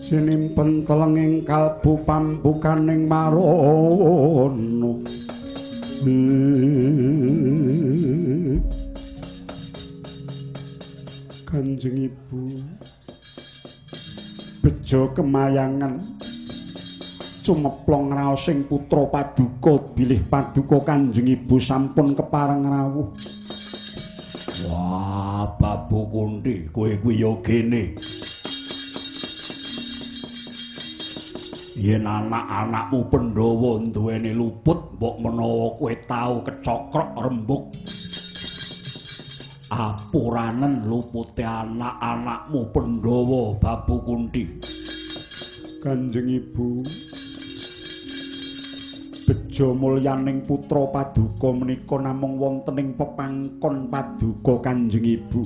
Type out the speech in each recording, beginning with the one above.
Sinimpen telenging kalbu pambukaning marana. Kanjeng Ibu, bejo kemayangan cumeplong raosing putra paduka bilih paduka Kanjeng Ibu sampun kepareng rawuh. Wah, Babu Kunti, kowe kuwi ya gene. Yen anak-anakmu Pandhawa duweni luput, mbok menawa kowe tau kecokrok rembug. Apuranen lupute anak-anakmu Pandhawa, Babu Kunti. Kanjeng Ibu, bejo mulyaning putra paduka menika namung wonten ing pepangkon paduka Kanjeng Ibu.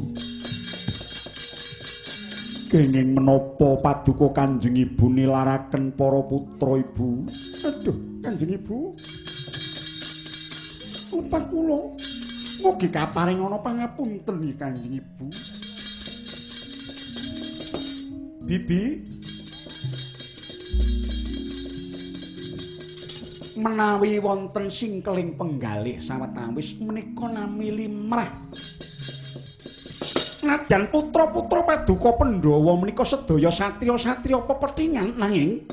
Kenging menapa paduka Kanjeng Ibu nilaraken para putra Ibu? Aduh, Kanjeng Ibu. Lepat kula. Mugi kaparing ana pangapunten nggih Kanjeng Ibu. Bibi, menawi wonten singkeling penggalih sawetawis menika nami limrah. Najan putra-putra paduka Pandhawa menika sedaya satriya-satriya pepethingan, nanging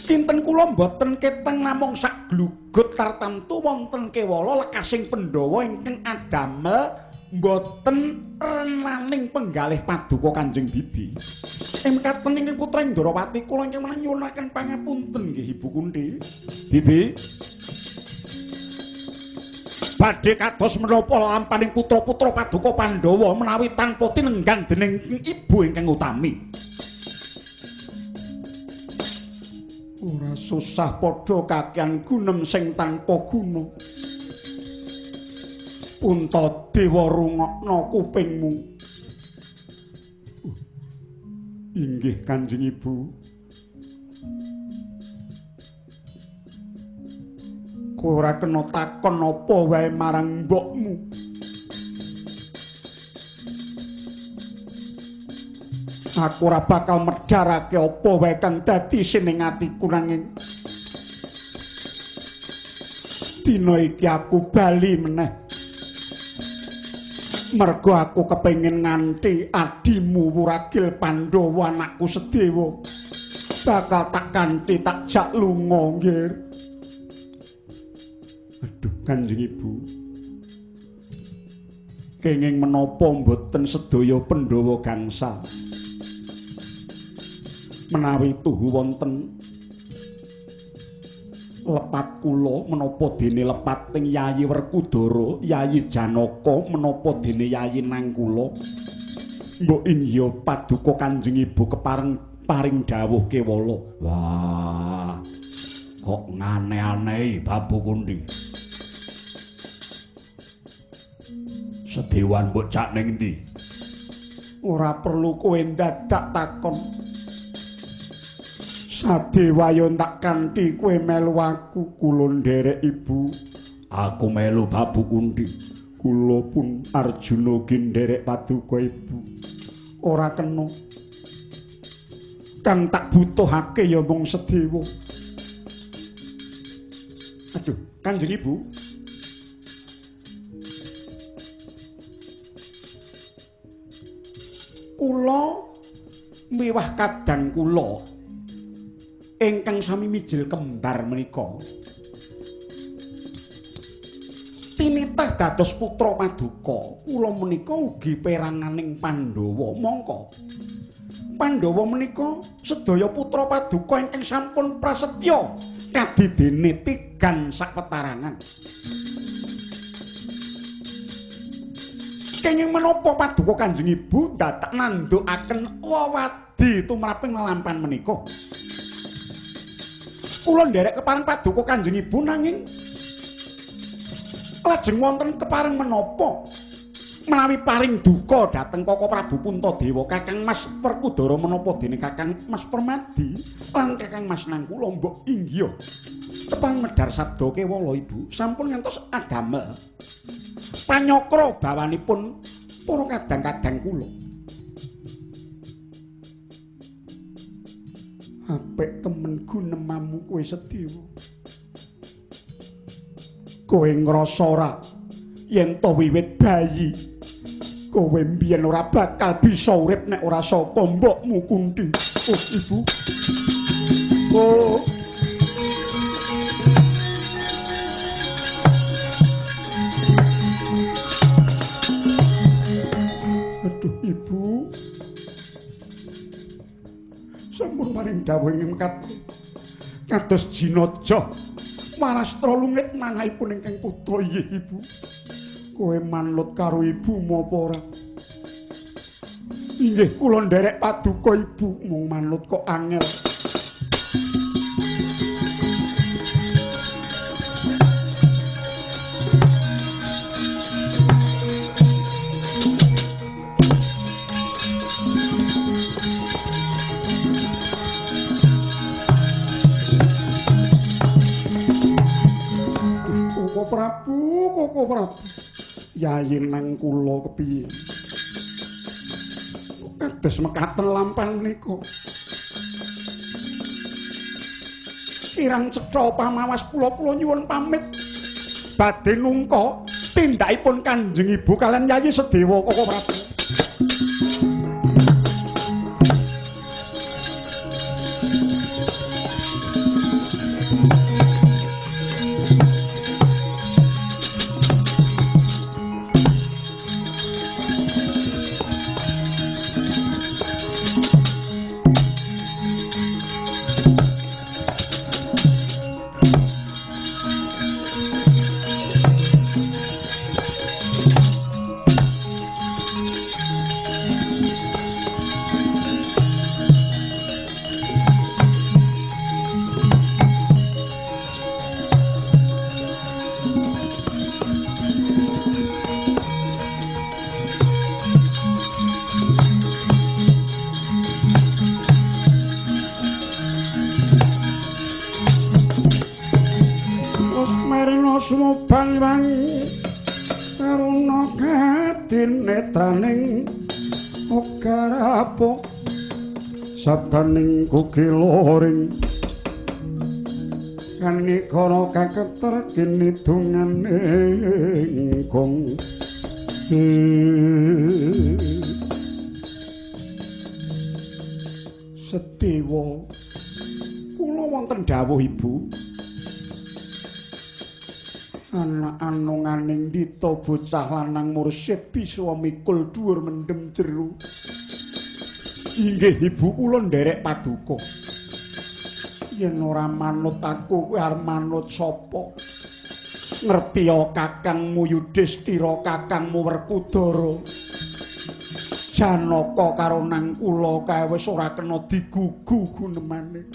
kinten kula mboten keteng namung sak glugut tartamtu wonten kewala lekasing Pandhawa ingkang adamel mboten renaning penggalih paduka Kanjeng Bibi. Ing mekaten ingkang putra Indrawati kula ingkang nyuwunaken pangapunten nggih Ibu Kunti. Bibi, badhe kados menapa lampaning putra-putra paduka Pandhawa menawi tanpa tinenggan dening ibu ingkang utami? Ora susah padha kakean gunem sing tanpa guna. Puntadewa rungokna kupingmu. Inggih Kanjeng Ibu. Kowe ora kena takon apa wae marang mbokmu. Aku ora bakal medharake apa wae kang dadi sining atiku, nanging dina iki aku bali meneh. Mergo aku kepengin nganti adimu Wuragil Pandhawa anakku Sedewa bakal tak kanthi tak jak lunga nggih. Aduh Kanjeng Ibu, kenging menapa mboten sedaya Pandhawa gangsal menawi tuhu wonten lepat kula, menapa dene lepating Yayi Werkudara, Yayi Janaka, menapa dene Yayi Nangkula, mbok inggih paduka Kanjeng Ibu kepareng paring dawuh kewala. Wah, kok ngane-anehi Babu Kunti. Sedewan mbok cak ning endi? Ora perlu kowe ndadak takon. Sadewa yo tak kanthi kowe melu aku, kula nderek Ibu. Aku melu Babu Kunti. Kula pun Arjuna ki nderek paduka Ibu. Ora kena. Kang tak butuhake ya mung Sedewa. Aduh, Kanjeng Ibu. Kula miwah kadang kula ingkang sami mijil kembar menika tinitah dados putra paduka. Kula menika ugi peranganing Pandhawa. Mongko Pandhawa menika sedaya putra paduka ingkang sampun prasetya kadidene tigan sakpetarangan. Kenging menapa paduka Kanjeng Ibu dadak nandukaken wewadi tumraping lelampan menika? Kula nderek kepareng paduka Kanjeng Ibu, nanging lajeng wonten kepareng menapa menawi paring duka dhateng Koko Prabu Puntadewa, Kakang Mas Werkudara menapa dene Kakang Mas Permadi lan Kakang Mas Nangkula, mbok inggih kepareng medhar sabda kewala Ibu sampun ngantos adamel panyakra bawanipun para kadang-kadang kula. Apik temen gunemamu kowe Sedewa. Kowe ngrasa ora yen to wiwit bayi kowe mbiyen ora bakal bisa urip nek ora saka mbokmu Kunti. Oh ibu. Oh. Aduh ibu. Sampun paring dawuh ing mekaten. Kados jinaja warastra lungit manahipun ingkang putra. Inggih ibu. Kowe manut karo ibumu apa ora? Inggih kula nderek paduka ibu, mung manut kok angel. Koko Prabu, Koko Prabu. Yayi nang kula kepiye? Kados mekaten lampahan menika. Kirang cetha pamawas kula, kula nyuwun pamit. Badhe nungka tindakipun Kanjeng Ibu kalian Yayi Sedewa Koko Prabu. Banyuwangi karuna kadinetraning ogarapo sabdaning kukiloring kanikara kaketer kinidungane gong. Sedewa kula wonten dawuh ibu. Anak anonganing dita bocah lanang mursyid bisa mikul dhuwur mendem jero. Inggih ibu kula nderek paduka. Yen ora manut aku kowe arep manut sapa? Ngertiya kakangmu Yudhistira, kakangmu Werkudara. Janaka karo nang kula kae wis ora kena digugu gunemane.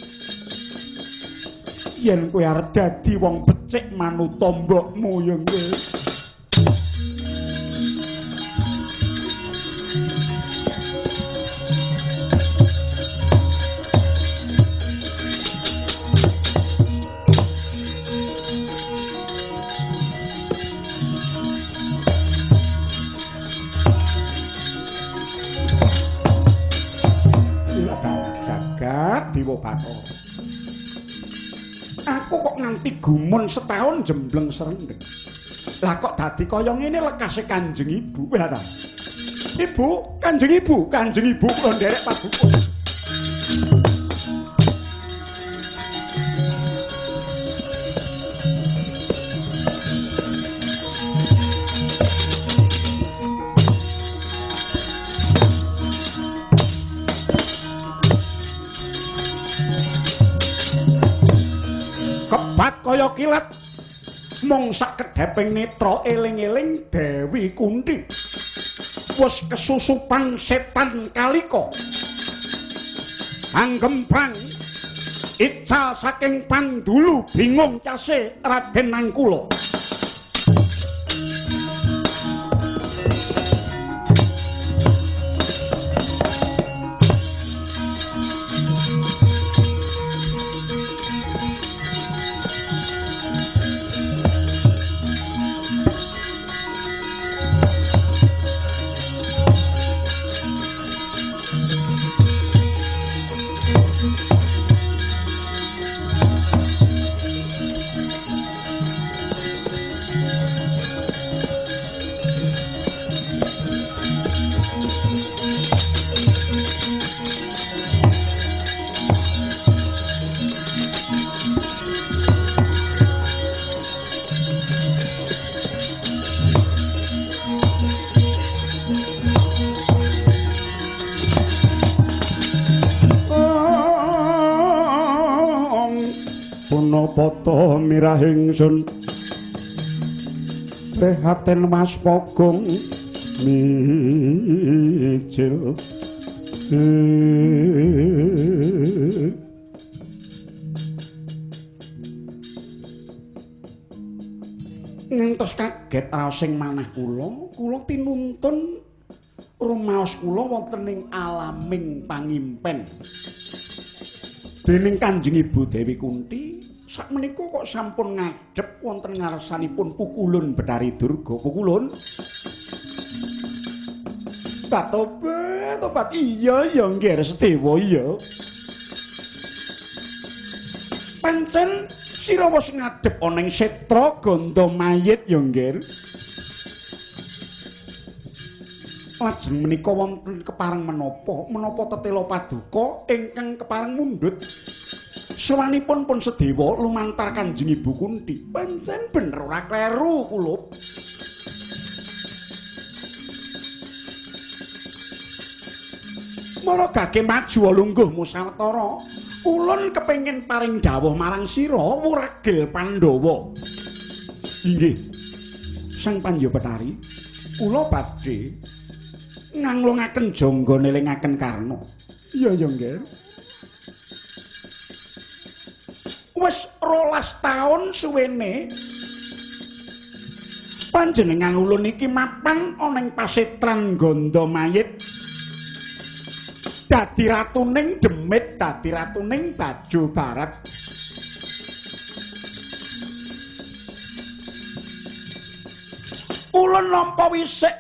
Yen kowe arep dadi wong becik manut mbokmu ya kowe. Jagat Dewa Bathara. Aku kok nganti gumun setahun jembleng serendeng. Lah kok dadi kaya ngene lekase Kanjeng Ibu. Lah ta. Ibu, Kanjeng Ibu, Kanjeng Ibu kula nderek paduka. Kaya kilat mung sak kedheping netra eling-eling Dewi Kunti wis kesusupan setan kalika anggemprang ical saking pandulu bingung case Raden Nangkula. Senapata mirah ingsun prihatin Mas Pogong mijil. Ngantos kaget raosing manah kula, kula tinuntun rumaos kula wonten ing alaming pangimpen dening Kanjeng Ibu Dewi Kunti. Sakmenika kok sampun ngadhep wonten ngarsanipun Pukulun Bathari Durga. Pukulun tobat, tobat. Iya ya nggih Sedewa iya. Pancen sira wis ngadhep ana ing setra ganda mayit ya nggih. Lajeng menika wonten kepareng menapa? Menapa tetela paduka ingkang kepareng mundhut sowanipun pun Sedewa lumantar Kanjeng Ibu Kunti. Pancen bener ora kleru kula. Mara gage maju lungguh musawatara. Ulun kepengin paring dawuh marang sira wuragil Pandhawa. Inggih. Sang Pandya Bathari, kula badhe nganglungaken jangga nelingaken Karna. Iya ya, Nggih. Wis 12 taun suwene panjenengan ulun iki mapan ana ing pasetran ganda mayit. Dadi ratuning demit, dadi ratuning Bajo Barat. Ulun nampa wisik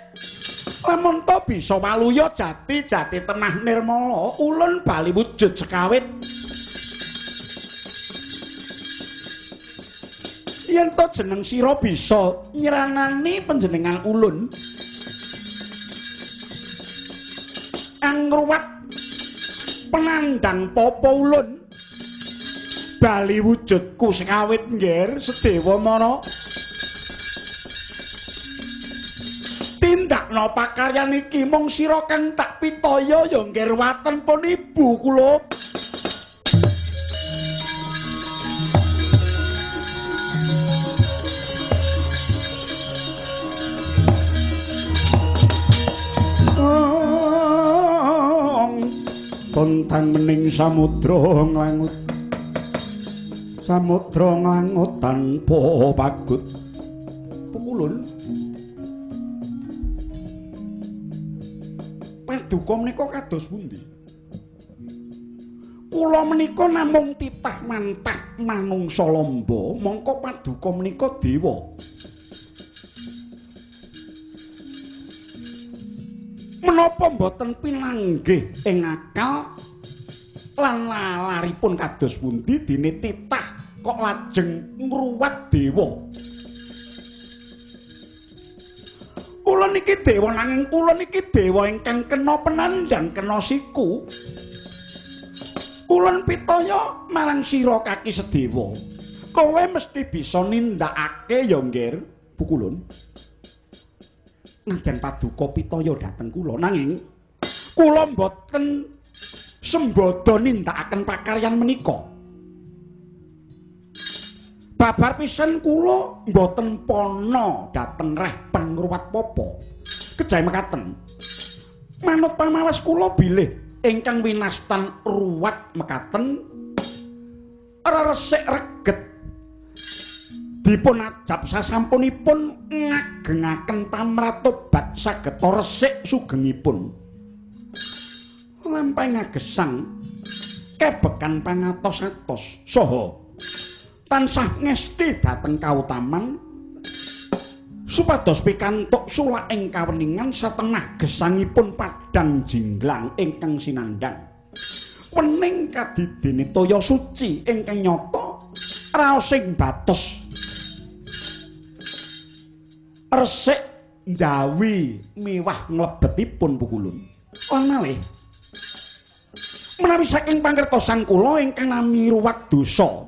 lamun ta bisa waluya jati-jati temah nirmala, ulun bali wujud sekawit. Yen ta jeneng sira bisa nyranani panjenengan ulun angruwat penandang popo ulun bali wujudku sekawit nggih Sedewa Mara. Tindakno pakaryan iki mung sira kang tak pitaya ya nggih waten pun ibu kula. Tontang mening samudra nglangut, samudra nglangut tanpa pagut. Pukulun paduka menika kados pundi? Kula menika namung titah mantah manungsa lamba, mongko paduka menika dewa. Menapa mboten pinanggih ing akal lan lalaripun kados pundi dene titah kok lajeng ngruwat dewa? Ulun iki dewa nanging ulun iki dewa ingkang kena penandang kena siku. Ulun pitaya marang sira kaki Sedewa. Kowe mesti bisa nindakake ya nggih Pukulun. Najan paduka pitaya dhateng kula nanging kula mboten sembada nindakaken pakaryan menika. Babar pisan kula mboten pana dhateng reh pangruwat papa. Kejahe mekaten. Manut pamawas kula bilih ingkang winastan ruwat mekaten reresik reget dipun ajab sasampunipun ngagengaken pamratobat sageta resik sugengipun. Lampah ngagesang kebekan pangatos-atos saha tansah ngesti dhateng kautaman supados pikantuk sulak ing kaweningan satengah gesangipun padhang jinglang ingkang sinandhang. Wening kadidene toya suci ingkang nyata raosing batos resik njawi miwah nglebetipun Pukulun. Lan malih menawi saking pangertosan kula ingkang nami ruwat dosa.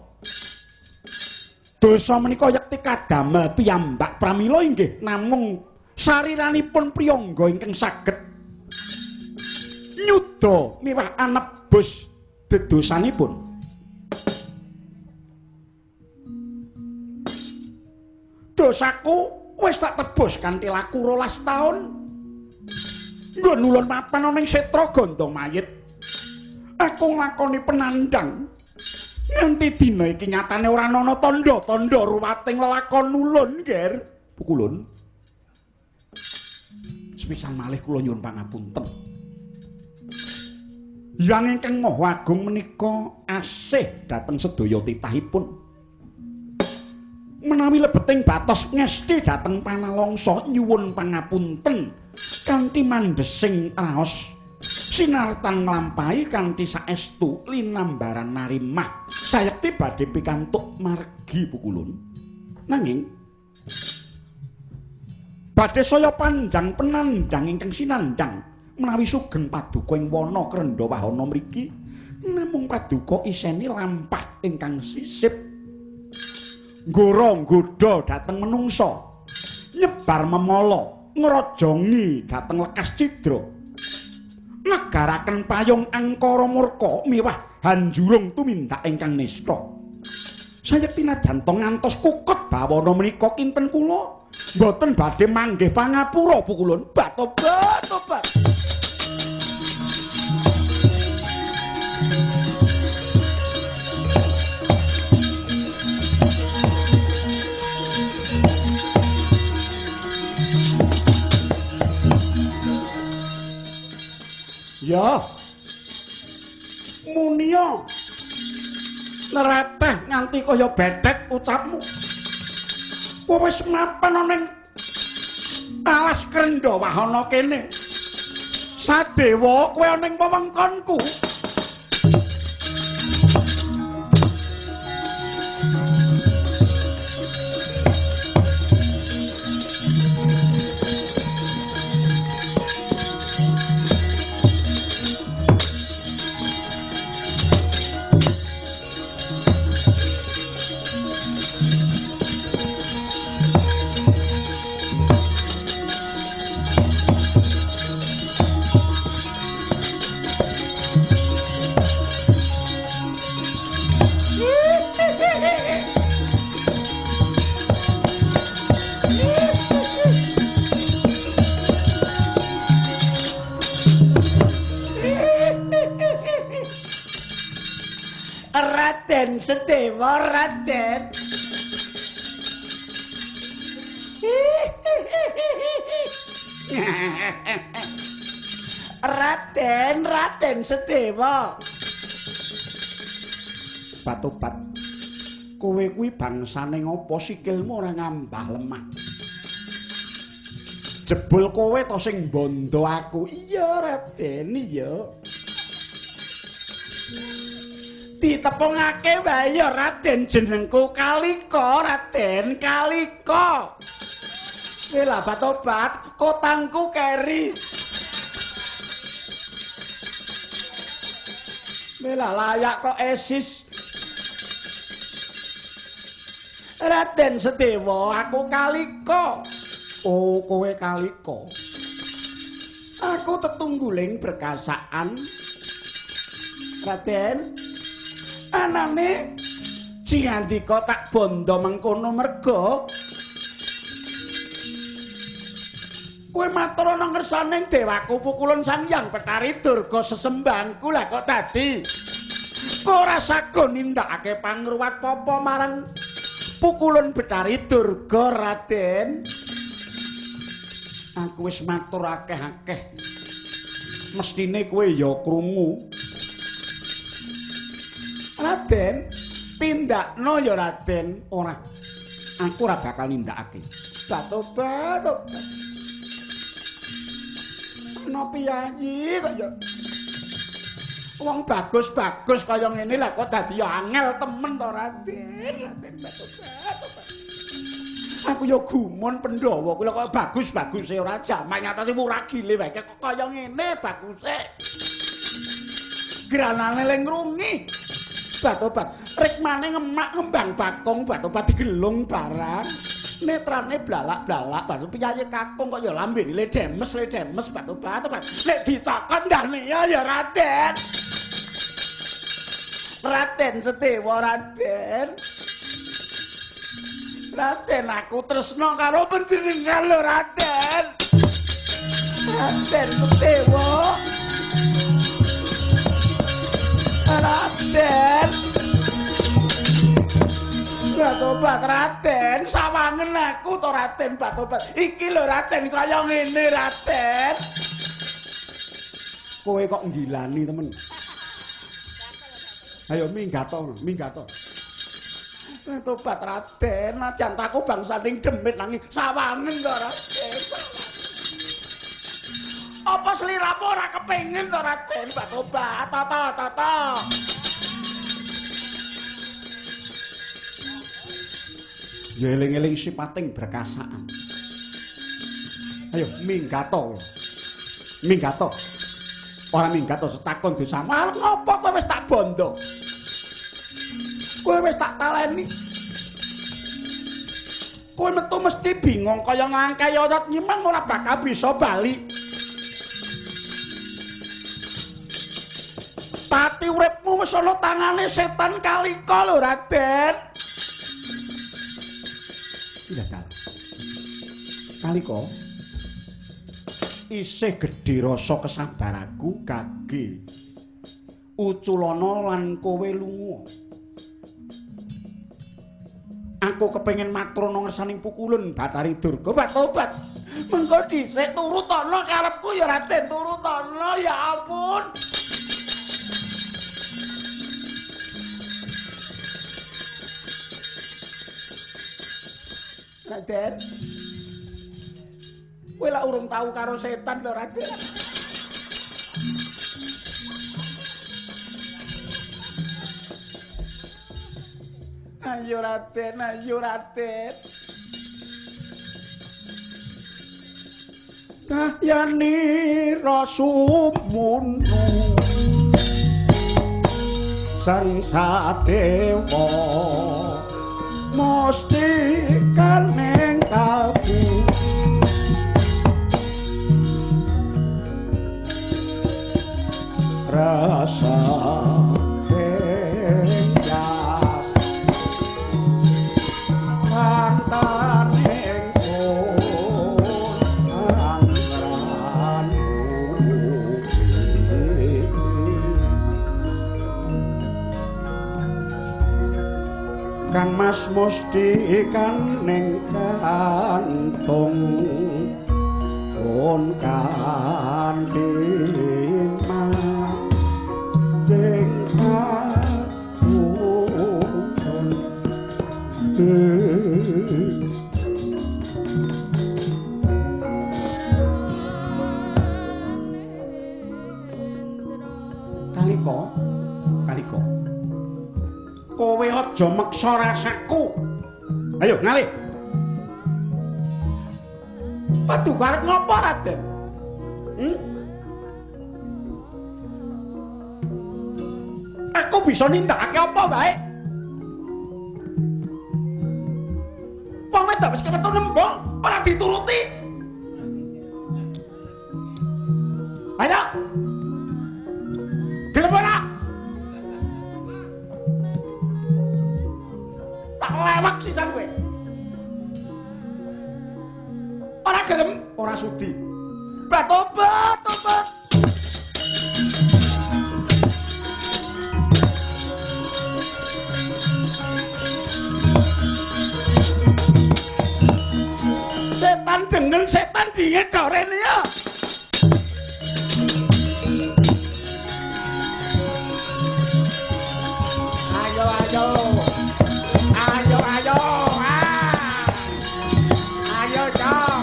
Dosa menika yekti kadamel piyambak pramila inggih namung sariranipun priyangga ingkang saged nyuda miwah anebus dedosanipun. Dosaku wis tak tebus kanthi laku 12 taun. Nggon ulun mapan ana ing setra gandha mayit. Aku nglakoni penandang. Nganti dina iki nyatane ora ana tandha-tandha ruwating lelakon ulun, Ger. Pukulun. Sepisan malih kula nyuwun pangapunten. Hyang ingkang Maha Agung menika asih dhateng sedaya titahipun. Menawi lebeting batos ngesti dhateng panalangsa nyuwun pangapunten kanthi mandhesing raos sinartan nglampahi kanthi saestu linambaran narimah sayekti badhe pikantuk margi pukulun. Nanging badhe saya panjang penandang ingkang sinandang menawi sugeng paduka ing wana Krendha Wahana mriki namung paduka iseni lampah ingkang sisip nggora nggodha dhateng menungsa nyebar memala ngrajongi dhateng lekas cidra negaraken payung angkara murka miwah hanjurung tumindak ingkang nista. Sayekti najan to ngantos kukut bawana menika kinten kula mboten badhe manggih pangapura pukulun. Batobat tobat. Ya. Munia. Nereteh nganti kaya bethek ucapmu. Kowe wis mapan ana ning alas Krendha Wahana kene. Sadewa kowe ana ning wewengkonku. Raden Sedewa, Raden. Raden, Raden Sedewa. Batobat. Kowe kuwi bangsane ngopo sikilmu ora ngambah lemah. Jebul kowe to sing bondo aku. Iya, Raden, iya. Ditepungake wae ya Raden, jenengku Kalika, Raden Kalika. Kowe lah batobat, kotangku keri. Kowe lah layak kok esis. Raden Sedewa, aku Kalika. Oh, kowe Kalika. Aku tetungguling berkasaan. Raden, anane cingandika tak bondo mengkono merga kowe matur ana ngersaning dewaku pukulun Sang Hyang Bethari Durga sesembangku. Lah kok dadi ora sago nindakake pangruwat papa marang pukulun Bethari Durga, Raden? Aku wis matur akeh-akeh, mestine kowe ya krungu. Raden, tindakno ya Raden. Ora, aku ora bakal nindakake. Batobat, tobat. Ana piyayi kok ya wong bagus-bagus kaya ngene lah kok dadi ya angel temen to Raden. Raden batobat, tobat. Aku ya gumun Pandhawa kuwi kok bagus-baguse ora jaman ngatasi muragile wae kok kaya ngene baguse. Granane le ngrungi. Batobat, rikmane ngemak ngembang bakung, batobat digelung barang. Netrane blalak-blalak, batu piyayi kakung kok ya lambene le demes, batobat, tobat. Nek dicokot ndane ya ya Raden. Raden Sedewa, Raden. Raden, aku tresna karo panjenengan lho, Raden. Raden Sedewa. Raden. Batobat Raden, sawangen aku to Raden Batobat. Iki lho Raden kaya ngene Raden. Kowe kok nggilani temen. Ayo minggat to, minggat to. Tobat Raden, najan aku bangsaning demit nanging sawangen to Raden. Apa sliramu ora kepengin to Raden Batobat? Tata tata. Ya eling-eling sipating berkasaan. Ayo minggat to. Minggat to. Ora minggat to takon dosamu. Arep ngopo kowe wis tak bondo? Kowe wis tak taleni. Kowe metu mesti bingung kaya nglangkai oyot nyimeng ora bakal bisa bali. Pati uripmu wis ana tangane setan Kalika lho Raden. Iya dalah. Kalika isih gedhe rasa kesabaraku kage uculana lan kowe lunga. Aku kepengin matur ana ngersaning pukulun Bathari Durga. Tobat. Mengko dhisik turutana karepku ya Raden, turutana ya ampun. Raden. Kowe lak urung tau karo setan to Raden. Ayo Raden, ayo Raden. Sahyani rasumunu Sang Sadewa mesti kaneng kalbu rasa penjas antaring sun angran Kang Mas mesti kaning jantung pun kanthi majing patun. Kalika, Kalika, kowe aja meksa rasaku. Ayo ngalih. Paduka arep ngopo Raden? Aku bisa nindakake apa wae. Wong wedok wis kemetu nembung, ora dituruti. Ayo. Gelem ora? Tak lewek sisan kowe. Ora gelem, ora sudi. Batobat, tobat. Setan jeneng setan dingin dorene ya. Ayo ayo. Ayo ayo. Ah. Ayo cok.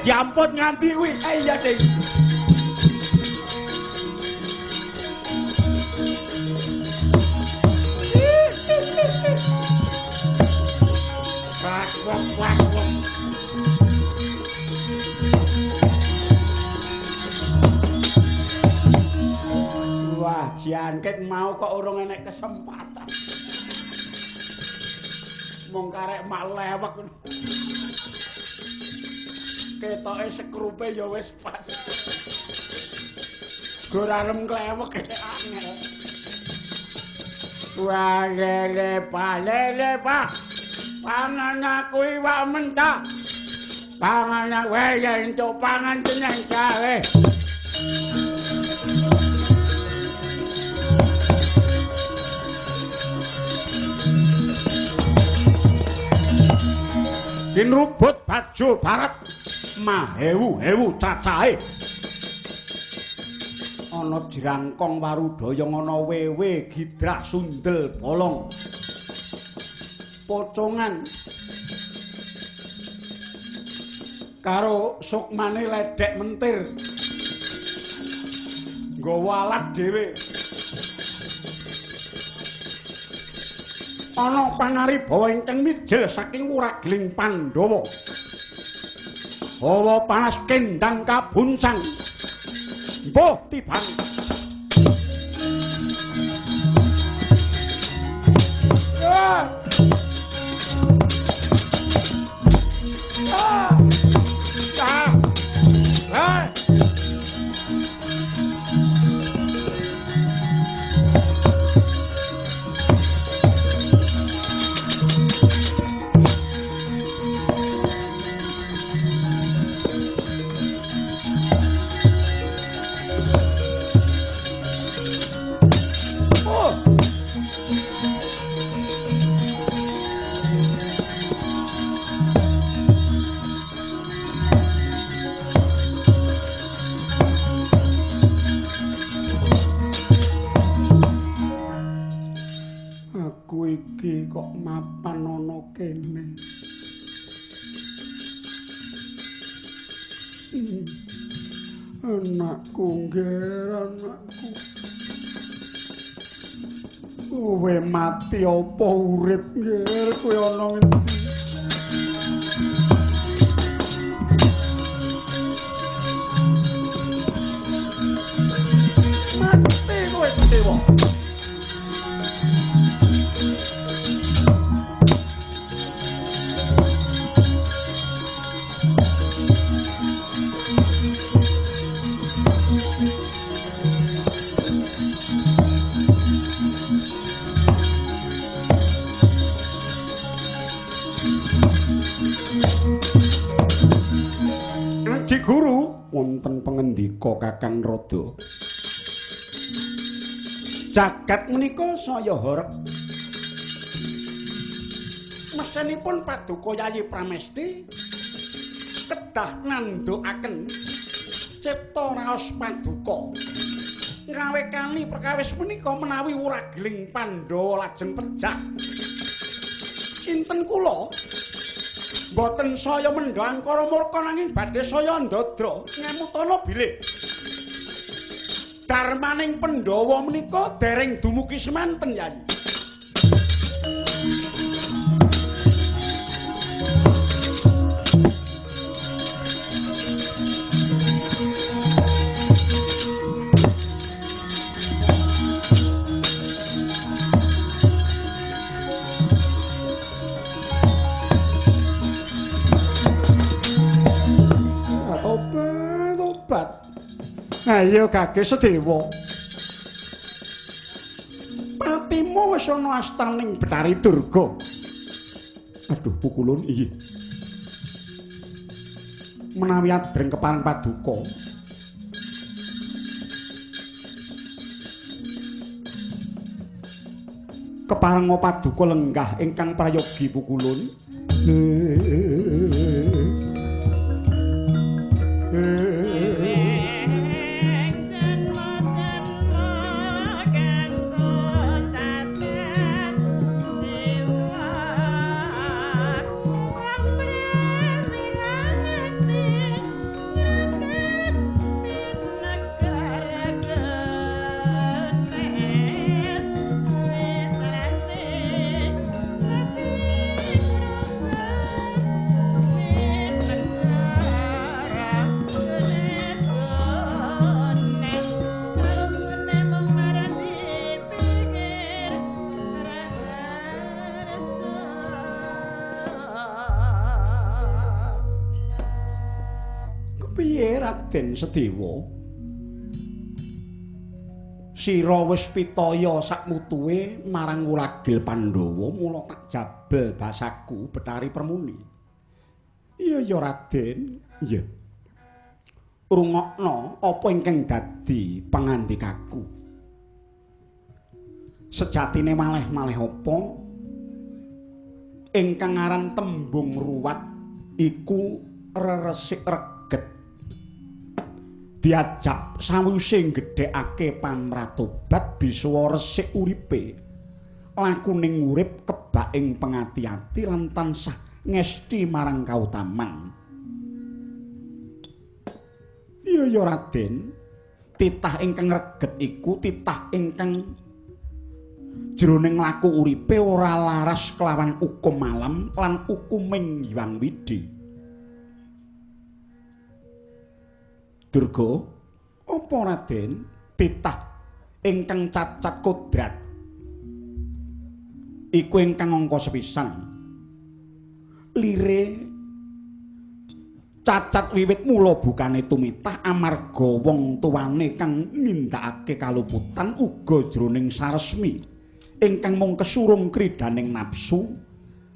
Diampun nganti kuwi. Iya, Ding. Wak wak wak. Wah, jangkit mau kok urung enek kesempatan. Mung karek mak lewek. Ketoke sekrupe ya wis pas. Gorarem klewek angel. Walele palele pa. Pangan aku iwak mentah. Pangan wae entuk pangan tenan gawe. Kinrubut baju barat mahewu-hewu cacahe. Ana jrangkong warudaya ana wewe gidrah sundel bolong. Pocongan karo sukmane ledek mentir. Nggawa alat dhewe. Ana pangaribawa ingkang mijil saking wuragling Pandhawa. Hawa panas kendang kabuncang. Mbuh tiban. Ah! Ah! Ah! Ah! Aku iki kok mapan ana kene. Anakku ngger, anakku. Kowe mati apa urip ngger, kowe ana ngendi? Mati kowe Dewa. Aji Guru, wonten pengendika Kakang Rada. Jagat menika saya horeg. Mesenipun Paduka Yayi Pramesti kedah nandhukaken cipta raos paduka. Ngrawekani perkawis menika menawi wuragling Pandhawa lajeng pejah. Sinten kula mboten saya mendha angkara murka nanging badhe saya ndadra ngemutana bilih darmaning Pandhawa menika dereng dumugi semanten Yayi. Ayo Kakek Sedewa. Patimu wis ana astaning Bathari Durga. Aduh pukulun iki. Menawi adreng kepareng paduka. Kepareng paduka lenggah ingkang prayogi pukulun. Piye Raden Sedewa? Sira wis pitaya sakmutuwe marang wulagil Pandhawa, mula tak jabel basaku Betari Permuni. Iya ya Raden, iya. Rungokno apa ingkang dadi pangandikaku. Sejatine malih-malih apa ingkang aran tembung ruwat iku reresik reget. Diajak sawise gedhekake pamratobat bisa resik uripe. Lakuning urip kebak ing pengati-ati lan tansah ngesti marang kautaman. Iya ya Raden, titah ingkang reget iku titah ingkang jroning laku uripe ora laras kelawan hukum alam lan hukuming Hyang Widhi. Durga, apa Raden? Titah ingkang cacat kodrat iku ingkang angka sepisan. Lire cacat wiwit mula bukane tumitah amarga wong tuwane kang nindakake kaluputan uga jroning saresmi ingkang mung kesurung kridaning nafsu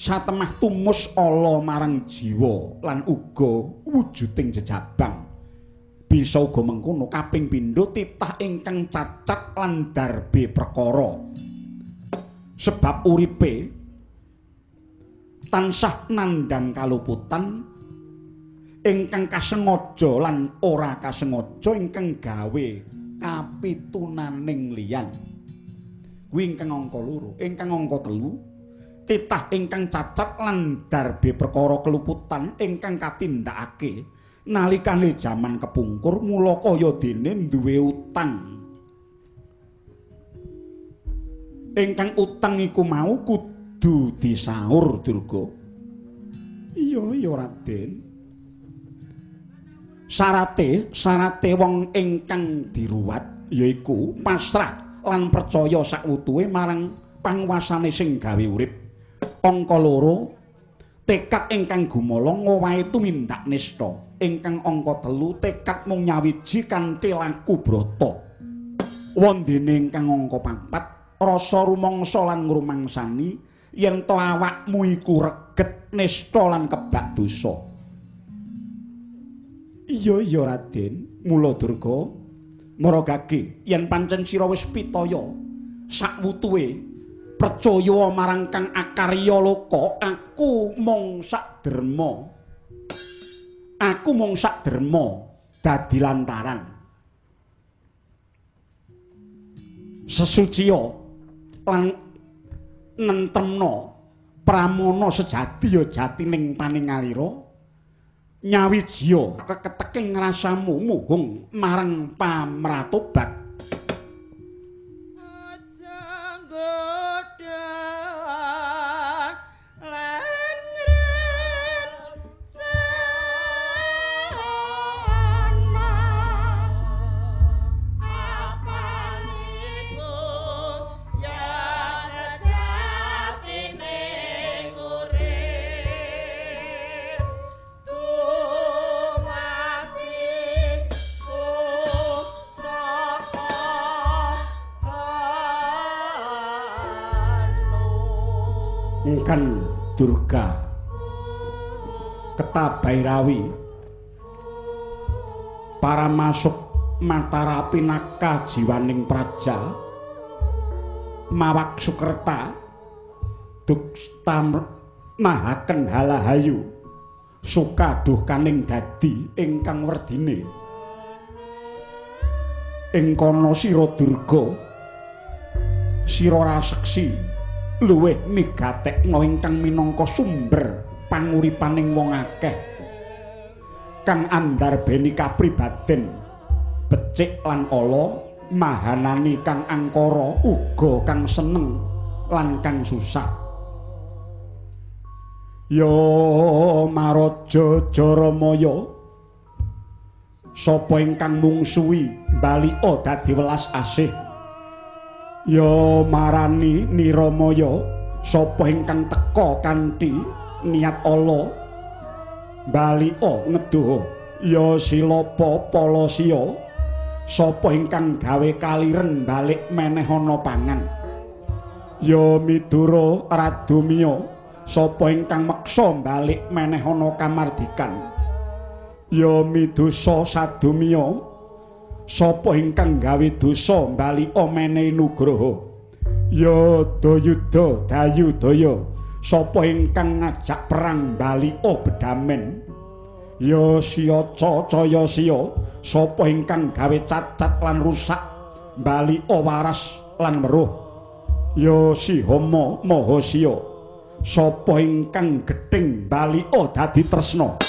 satemah tumus ala marang jiwa lan uga wujuding jejabang. Bisa uga mengkono kaping pindho titah ingkang cacat lan darbe perkara. Sebab uripe tansah nandhang kaluputan ingkang kasengaja lan ora kasengaja ingkang gawe kapitunaning liyan. Kuwi ingkang angka loro. Ingkang angka telu, titah ingkang cacat lan darbe perkara keluputan ingkang katindakake nalikane jaman kepungkur mula kaya dene duwe utang. Ingkang utang iku mau kudu disaur, Durga. Iya ya Raden. Sarate wong ingkang diruwat yaiku pasrah lan percaya sakwutuhe marang panguwasane sing gawe urip. Angka loro, tekad ingkang gumolong ngowahi tumindak nista. Ingkang angka telu, tekad mung nyawiji kanthi laku brata. Wondene ingkang angka papat, rasa rumangsa lan ngrumangsani yen to awakmu iku reget nista lan kebak dosa. Iya ya Raden, mula Durga maragake yen pancen sira wis pitaya sakwutuhe percaya marang Kang Akarya Loka, aku mung sak derma. Aku mung sak derma dadi lantaran. Sesuciya lan nentemna pramana sejati ya jatining paningalira. Nyawijiya keketeking rasamu muhung marang pamratobat. Aja nggodha lan ngrencana apaniku ya sejatine urip Engkan Durga Ketabairawi para masuk Matara pinaka jiwaning praja mawak sukerta duksta mahaken halahayu suka duhkaning dadi ingkang werdine. Ing kono sira Durga sira raseksi luwih migatekna ingkang minangka sumber panguripaning wong akeh kang andarbeni kapribaden becik lan ala mahanani kang angkara uga kang seneng lan kang susah. Ya Maraja Jaramaya, sapa ingkang mungsuhi mbalika dadi welas asih. Ya marani Niramaya, sapa ingkang teka kanthi niat ala mbalika ngedoh. Ya Silapa Palasya, Sapa ingkang gawe kaliren balik meneh ana pangan? Ya Midura Radumiya, sapa ingkang meksa balik meneh ana kamardikan? Ya Midosa Sadumiya, sapa ingkang gawe dosa balika menehi nugraha? Ya Dayuda Dayudaya, sapa ingkang ngajak perang balika bedamen? Ya Siyaca Caya Siya, sapa ingkang gawe cacat lan rusak balika waras lan weruh? Ya Sihama Mahasya, sapa ingkang gething balika dadi tresna?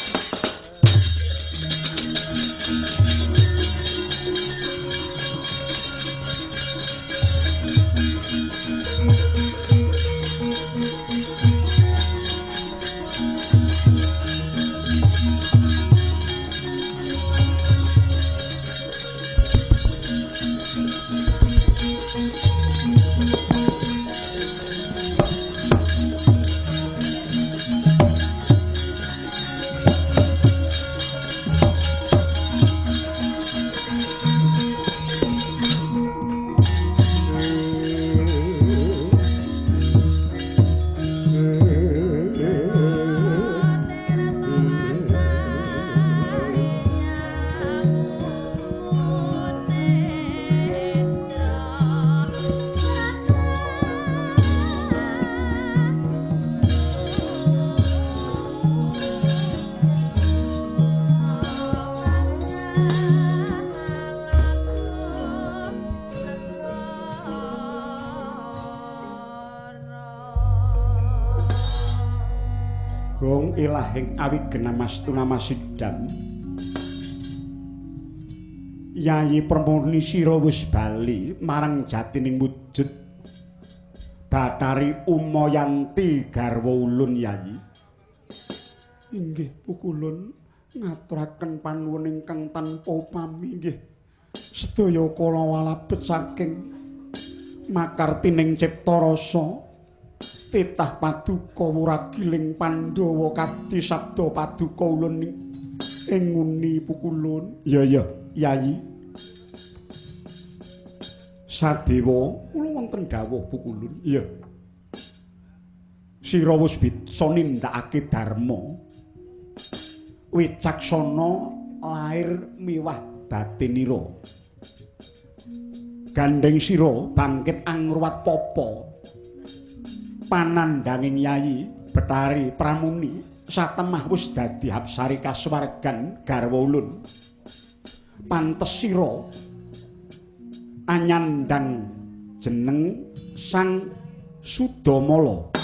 Gong ilahing awigenamastu namasidam. Yayi Permoni sira wis bali marang jatining wujud Bathari Umayanti garwa ulun Yayi. Inggih pukulun ngaturaken panuwun ingkang tanpa upami inggih sedaya kala walabet saking makartining cipta rasa. Titah paduka wuragiling Pandhawa kadhi sabda paduka ulun ing nguni pukulun. Ya ya Yayi. Sadewa kula wonten dawuh pukulun. Iya. Sira wis bisa nindakake dharma. Wicaksana lair miwah batinira. Gandeng sira bangkit angruwat papa. Panandhanging Yayi Bathari Pramuni satemah wis dadi hapsari kasuwargan garwa ulun. Pantes sira anyandang jeneng Sang Sudamala.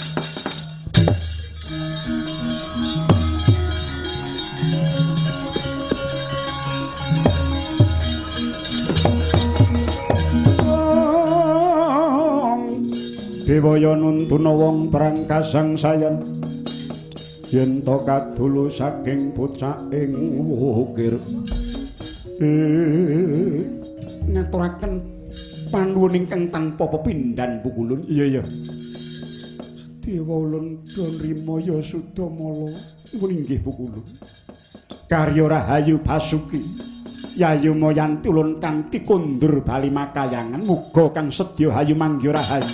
Dewaya nuntuna wong prangkasang sayan yen to kadulu saking bocah ing wukir. Ngaturaken panuwun ingkang tanpa pepindhan pukulun. Iya iya. Dewa ulun do nrima ya Sudamala. Nuwun inggih pukulun. Karya Rahayu Basuki Yayu Mayanti ulun kanthi kondur bali makayangan muga kang sedya hayu manggya rahayu.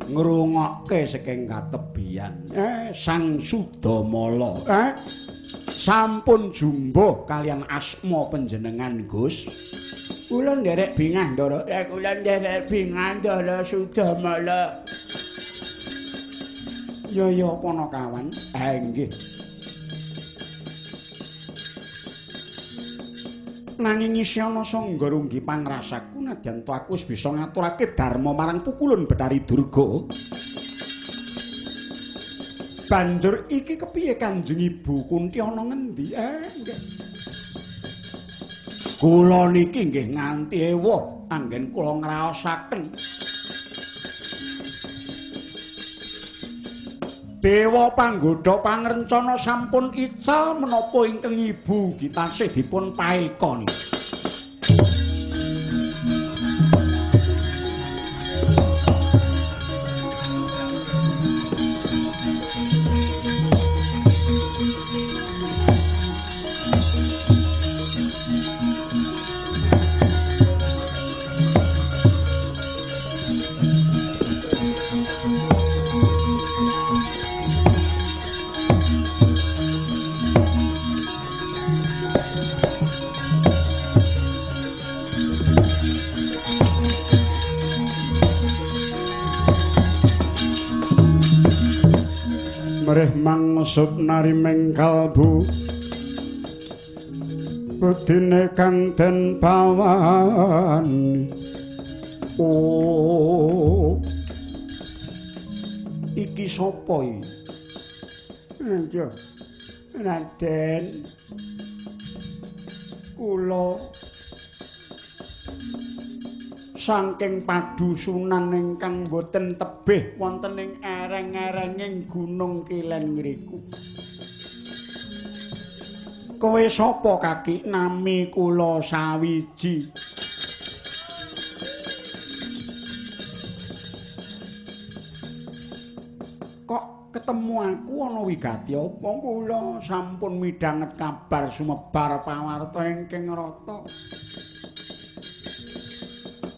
Ngrungokke saking katebian Sang Sudamala. Sampun jumbuh kalian asma panjenengan, Gus. Kula nderek bingah, Ndara. Ya kula nderek bingah, Ndara Sudamala. Ya ya Panakawan. Ha nggih. Nanging isih ana sangga runggi pangrasaku nadyan to aku wis bisa ngaturake dharma marang pukulun Bathari Durga. Banjur iki kepiye Kanjeng Ibu Kunti ana ngendi? Nggih. Kula niki nggih nganti ewuh anggen kula ngraosaken. Dewa panggodha pangrencana sampun ical menapa ingkang ibu ugi tansih dipun paekoni. Mrih mangsup narimeng kalbu budine kang den bawani. Oh, iki sapa iki? Ayo, Raden, kula saking padusunan ingkang boten tebih wonten ing ereng-erenging Gunung Kilen ngriku. Kowe sapa kaki? Nami kula Sawiji. Kok ketemu aku ana wigati apa? Kula sampun midhanget kabar sumebar pawarta ingkang rata.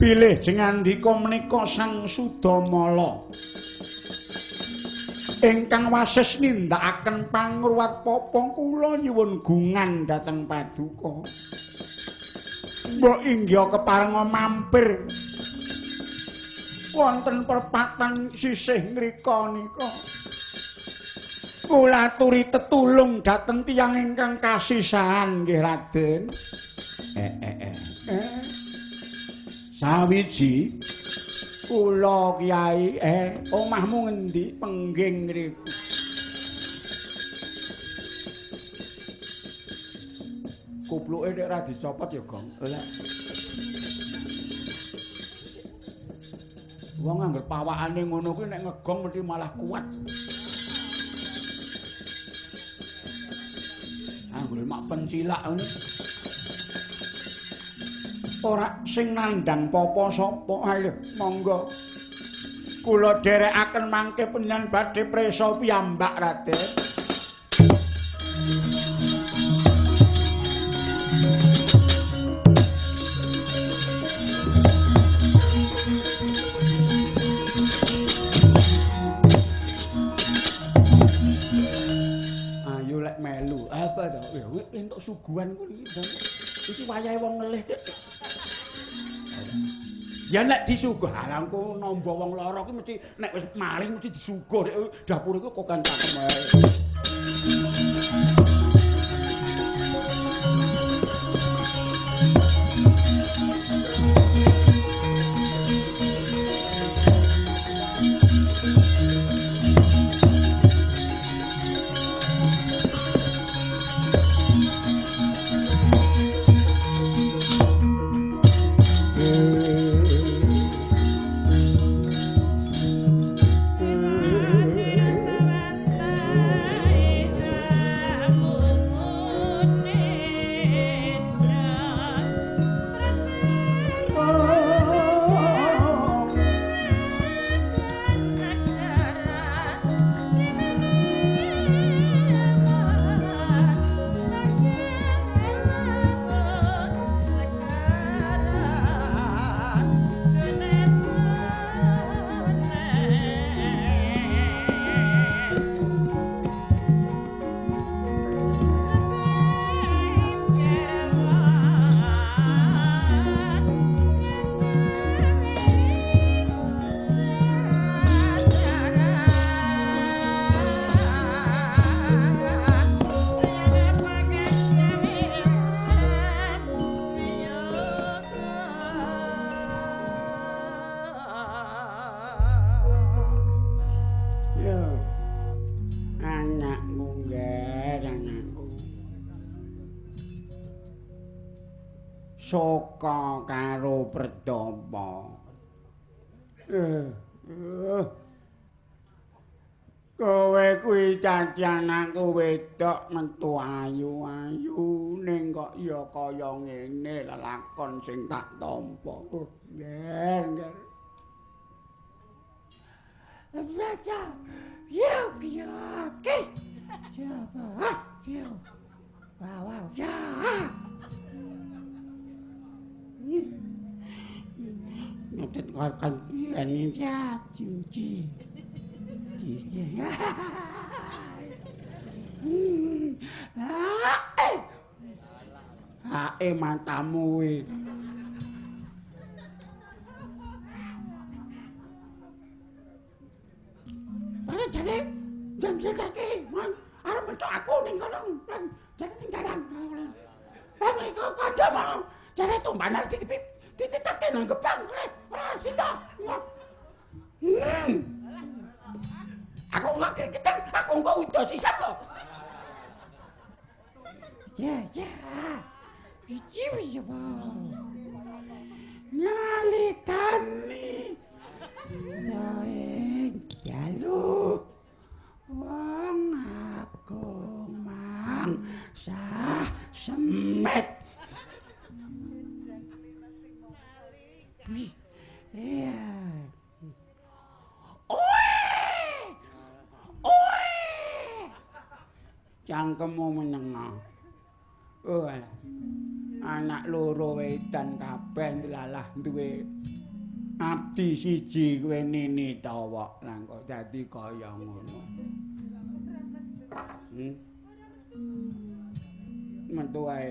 Bilih jengandika menika Sang Sudamala ingkang wasis nindakaken pangruwat papa kula nyuwun gungan dhateng paduka. Mbok inggih keparenga mampir wonten perpatan sisih ngrika nika. Kula aturi tetulung dhateng tiyang ingkang kasisahan nggih Raden. Sawiji kula Kyai, omahmu ngendi? Pengging ngriku. Kupluke nek ora dicopot ya, Gong. Lah. Wong angger pawakane ngono kuwi nek ngegong mesti malah kuat. Anggere mak pencilak ngono. Ora sing nandhang papa sapa? Ayo monggo. Kula dherekaken mangke panjenengan badhe prisa piyambak Raden. Ayo lek melu. Apa to? Ya entuk suguhan kuwi iki. Iki wayahe wong ngelih kek. Ya nek disuguh, ha engko namba wong lara ki mesti nek wis maling mesti disuguh nek dapur iku kok kan cangkem wae. Soka karo Perdapa. Kowe kuwi dadi anakku wedok metu ayu-ayu ning kok ya kaya ngene lelakon sing tak tampa. Nger, nger. Saja. Yo yo ke. Coba. Yo. Wow wow ya. Ngetet kan ini ya cici. Hae matamu kuwi. Bare jane jam sesake mon arep metu aku ning kono jane ning dalan. Lah iku kandha mau jane tumbanan dititipke nang gebang ora sida. Aku enggak keketen, aku enggak udah sisan lho. Ya, ya. Iki wis apa? Nalikane ing jaluk wong agung mangsa semet. Wih, iya. Cangkemmu menengah. Oh, anak loro wedan kabeh lalah duwe abdi siji kowe nini tawak nang kok dadi kaya ngono. Metu ae.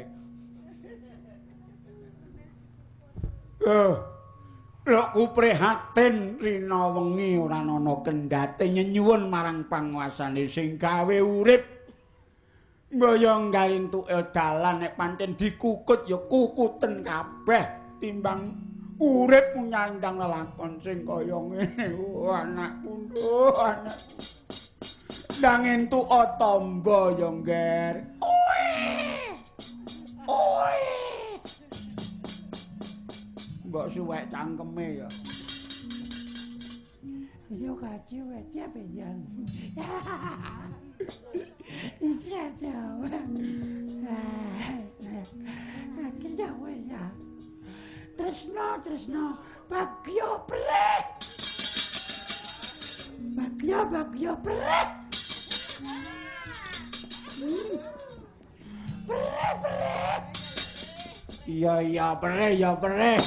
Lho ku prihatin rina wengi ora ana kendhate nyenyuwun marang panguasane sing gawe urip. Mboyong galintuke dalan nek pancen dikukut ya kukuten kabeh timbang urip nyandang lelakon sing kaya ngene. Oh, anakku, oh, anak. Ndang entuk tamba ya, Ngger. Oe. Oe. Mbok suwek cangkeme ya. Yo kaji wae pian. Iya jauh. Akhirnya ya. Tresno, tresno, bagyo prek. Bagyo, bagyo prek. Prek, prek. Iya, iya, prek, ya prek.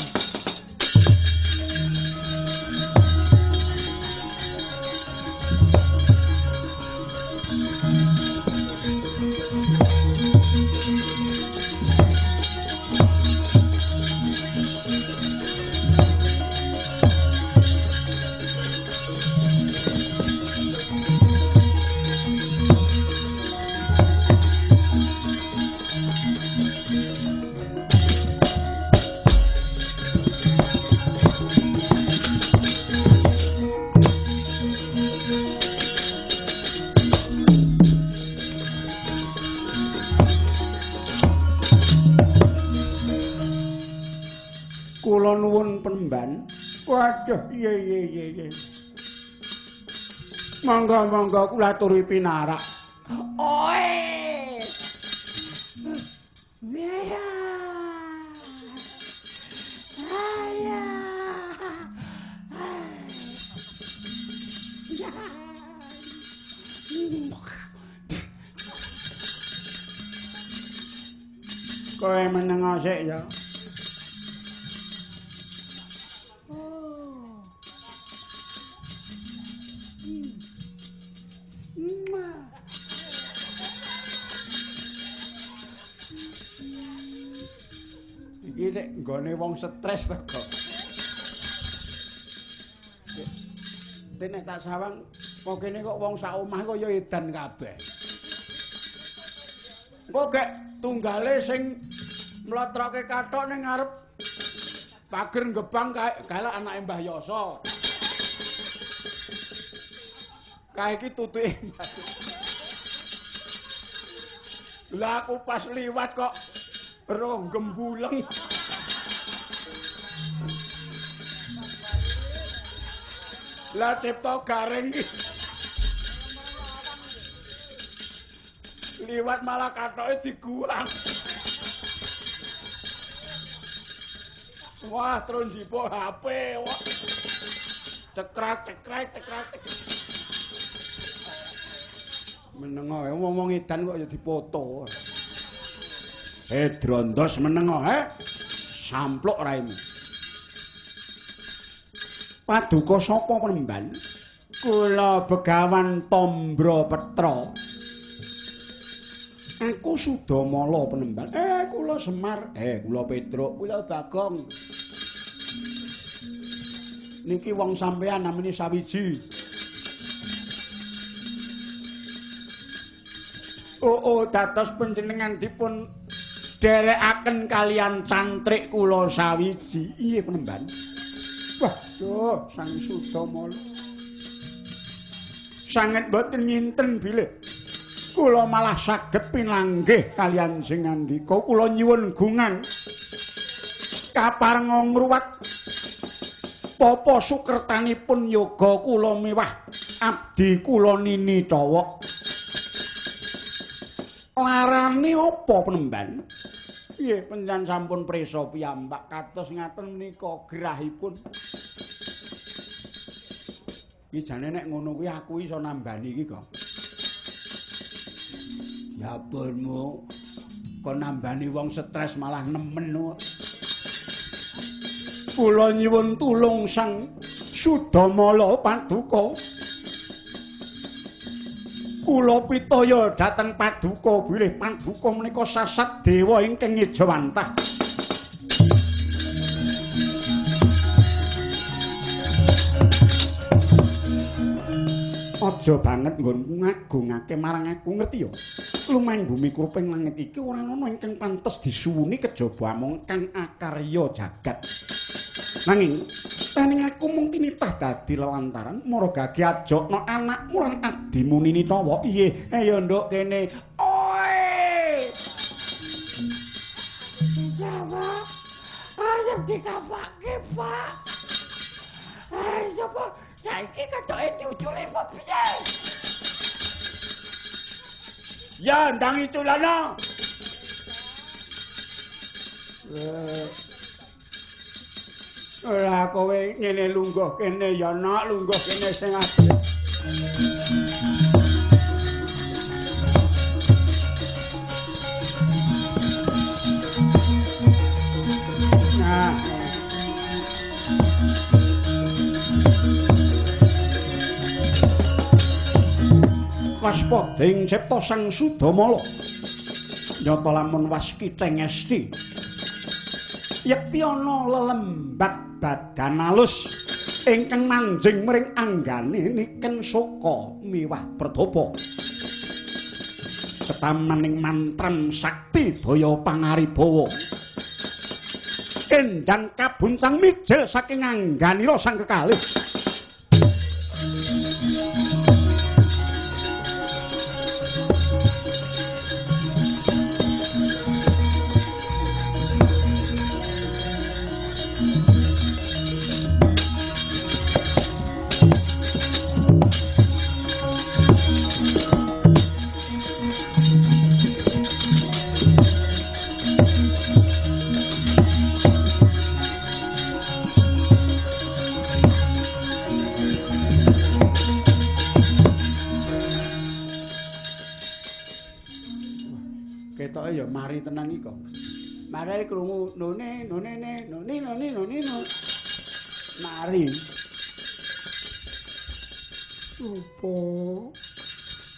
Kula nuwun penemban. Waduh, iya iya iya iya. Monggo monggo kula aturi pinarak. Oe. Ya. Ayah. Kowe meneng sik ya. Iki nek nggone wong stres to kok. Nek tak sawang kok kene kok wong sak omah kaya edan kabeh. Engko gek tunggale sing mlotroke kathok ning ngarep pager gebang kae galak anake Mbah Yasa. Kae iki tutuke Mbah. Lah aku pas liwat kok roh gembuleng. Lah cipta garing iki. Liwat malah kathoke diguang. Wah, terus njipuk HP. Wah. Cekrek cekrek cekrek. Menengo, wong-wong edan kok ya dipoto. Drondos menengo, he. Sampluk raimu. Paduka sapa penemban? Kula Begawan Tombro Petra. Aku Sudamala penemban. Kula Semar. Kula Petruk, kula Bagong. Niki wong sampean namine Sawiji. Oh, dados panjenengan dipun dherekaken kalian cantrik kula Sawiji. Iya penemban. Wah, duh, Sang Sudamala. Sanget mboten nginten bilih kula malah saged pinanggih kalian sing ngandika. Kula nyuwun gungan kaparenga ngruwat papa sukertanipun yoga kula miwah abdi kula Nini Thowok. Larane apa penemban? Nggih, panjenengan sampun prisa piyambak kados ngaten menika gerahipun. Iki jane nek ngono kuwi aku iso nambani iki kok. Yapurmu kon nambani wong stres malah nemen kok. Kula nyuwun tulung Sang Sudamala paduka. Kula pitaya dhateng paduka bilih paduka menika sasat dewa ingkang ngejawantah. Aja banget nggonku ngagungake marang aku, ngerti ya? Lumahing bumi kruping langit iki ora ana ingkang pantes disuwuni kejaba amung kang akarya jagat. Nanging taning aku mung tinitah dadi lelantaran maragage ajokno anakmu lan adhimu Nini Thowok. Iye, ayo nduk kene. Oe. Jawa. Arep dikapake, Pak. Ayo sapa? Saiki ketoke diuculi apa piye? Ya, ndang iculana. Ora kowe ngene lungguh kene ya nak, lungguh kene sing apik. Nah. Waspada ing cipta Sang Sudamala. Nyata lamun waskita ngesti. Yekti ana lelembat badan alus ingkang manjing mring anggane niken soka miwah pertapa. Ketamaning mantran sakti daya pangaribawa. Kendang kabuncang mijil saking angganira sang kekalih. Ketoke ya mari tenan iki kok. Mari krungu none none ne none none none no. Mari. Opo?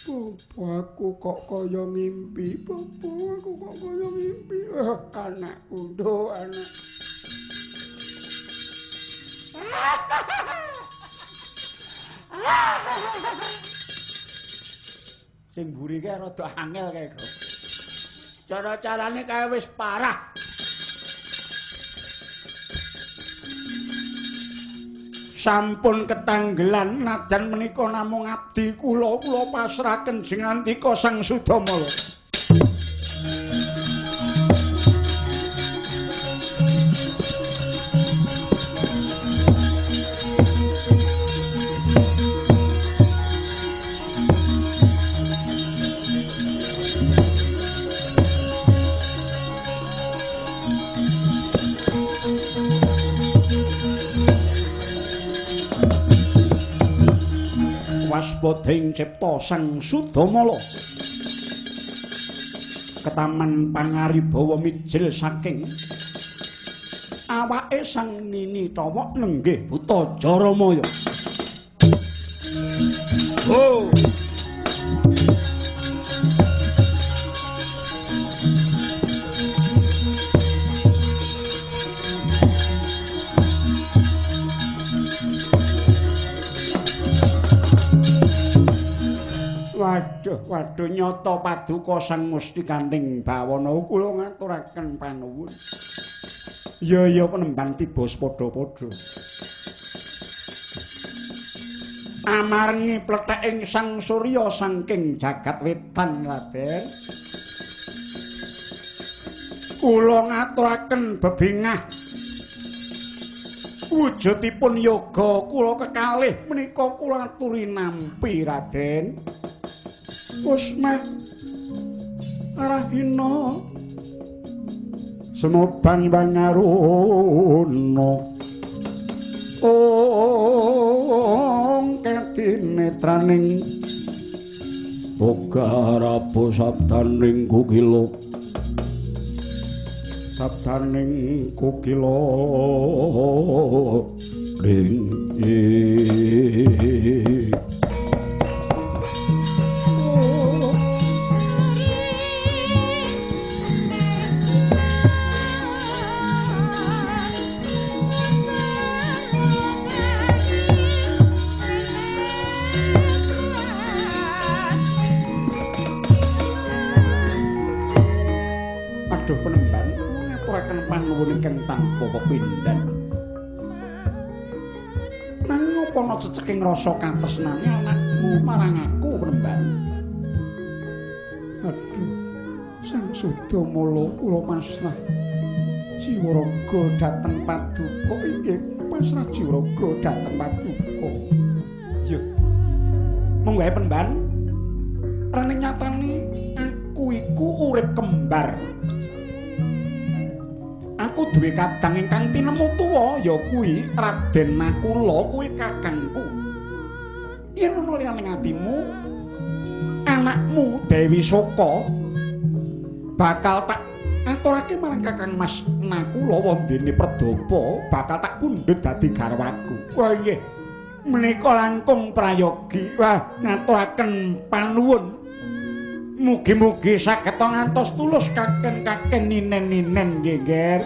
Opo aku kok kaya mimpi? Opo aku kok kaya mimpi? Anakku ndo anak. Sing mburi kae rada angel kae kok. Cara-carane kae wis parah. Sampun ketanggelan najan menika namung abdi kula, kula pasrahaken jengandika Sang Sudamala. Waspada ing cipta Sang Sudamala. Ketaman pangaribawa mijil saking awake Sang Nini Thowok nenggih buta Jaramaya. Oh. Waduh, waduh nyata paduka Sang Mustikaning Bawana kula ngaturaken panuwun. Ya ya penemban tiba padha-padha. Amargi pletheking Sang Surya saking jagat wetan Raden. Kula ngaturaken bebingah wujudipun yoga kula kekalih menika kula aturi nampi Raden. Kusmeh arahina semoban bangaruna ong ketinetraning Ogarabo sabdaning kukila sabdaning kukila ring. Aduh penemban ngaturaken panuwun ingkang tanpa pepindhan. Nanging apa ana ceceking rasa katresnane anakmu marang aku penemban? Aduh, Sang Sudamala kula pasrah jiwa raga dhateng paduka inggih pasrah jiwa raga dhateng paduka. Ya. Monggo ae penemban. Rening nyatane aku iku urip kembar. Aku duwe kadang ingkang tinemu tuwa ya kuwi Raden Nakula kuwi kakangku. Yen ana liyane atimu anakmu Dewi Soka bakal tak aturake marang Kakang Mas Nakula wondene Perdapa bakal tak pundhut dadi garwaku. Wah inggih menika langkung prayogi. Wah ngaturaken panuwun. Mugi-mugi saged ngantos tulus kaken-kaken ninen-ninen nggih, Nger.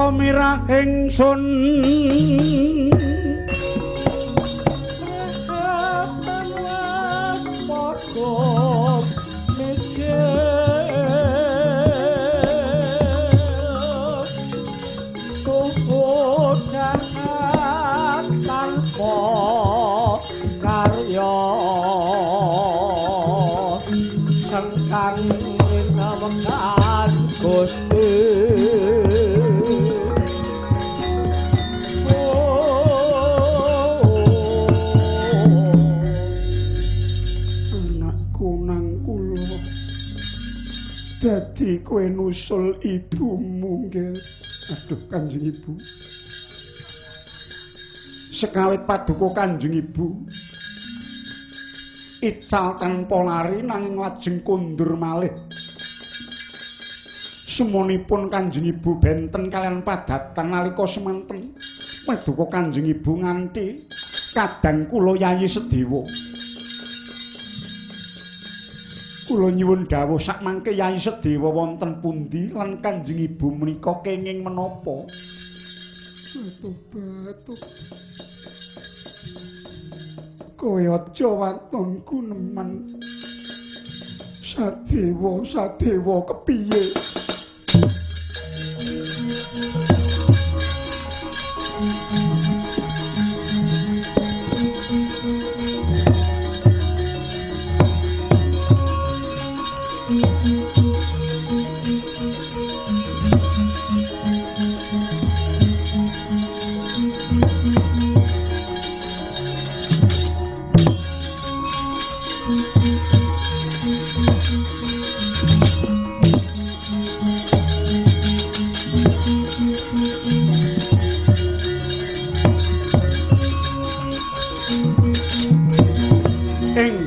Mirah ingsun Rehatan waspada mijil tuhu dahat tanpa karya sengkang rinawekan Gusti. Oh. Permadi kowe nusul ibumu nggih. Aduh Kanjeng Ibu. Sekawit paduka Kanjeng Ibu ical tanpa lari nanging lajeng kondur malih. Semonipun Kanjeng Ibu benten kalian padatan nalika semanten paduka Kanjeng Ibu nganti kadang kula Yayi Sedewa. Kula nyuwun dawuh sakmangke Yayi Sedewa wonten pundi lan Kanjeng Ibu menika kenging menapa? Batuk-batuk. Kowe aja watonku nemen. Sadewa, Sadewa kepiye?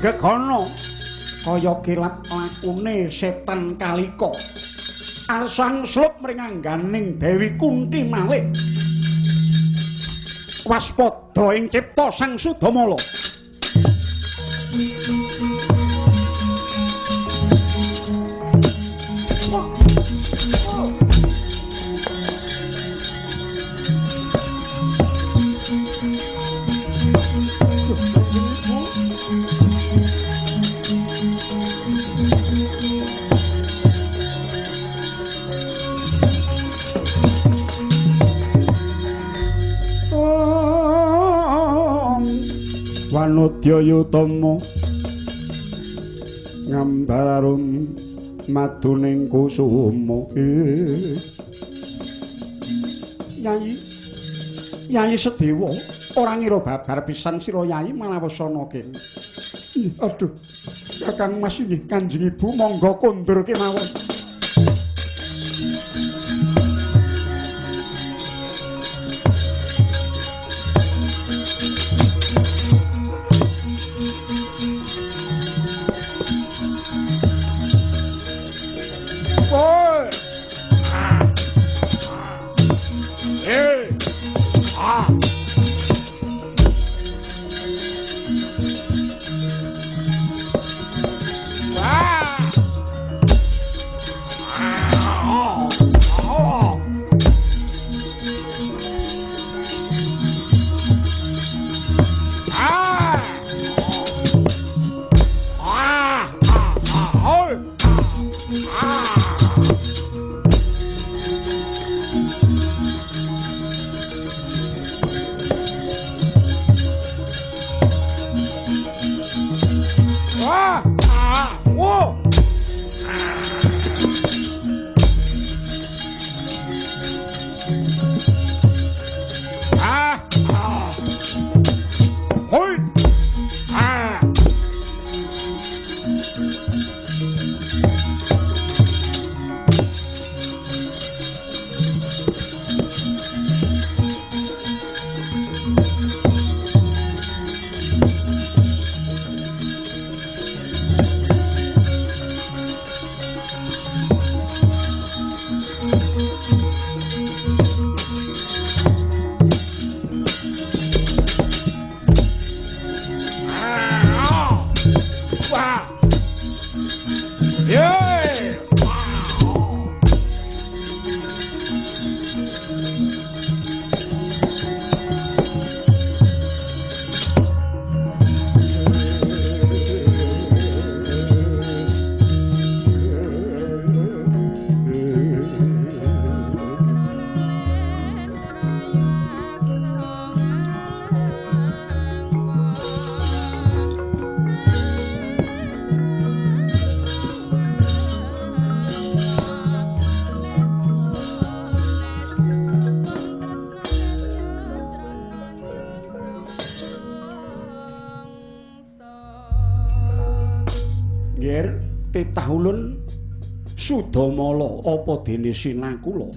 Gegono kaya kilat lakune setan kalika arsang slup mringangganing Dewi Kunti malih waspada ing cipta Sang Sudamala. Wanodya yutama ngambararum maduning kusuma. Yayi, Yayi Sedewa ora ngira babar pisan sira Yayi manawasana kene. Aduh, Kakang Mas inggih Kanjeng Ibu monggo kondur kemawon. Titah ulun Sudamala apa dene Sinakula.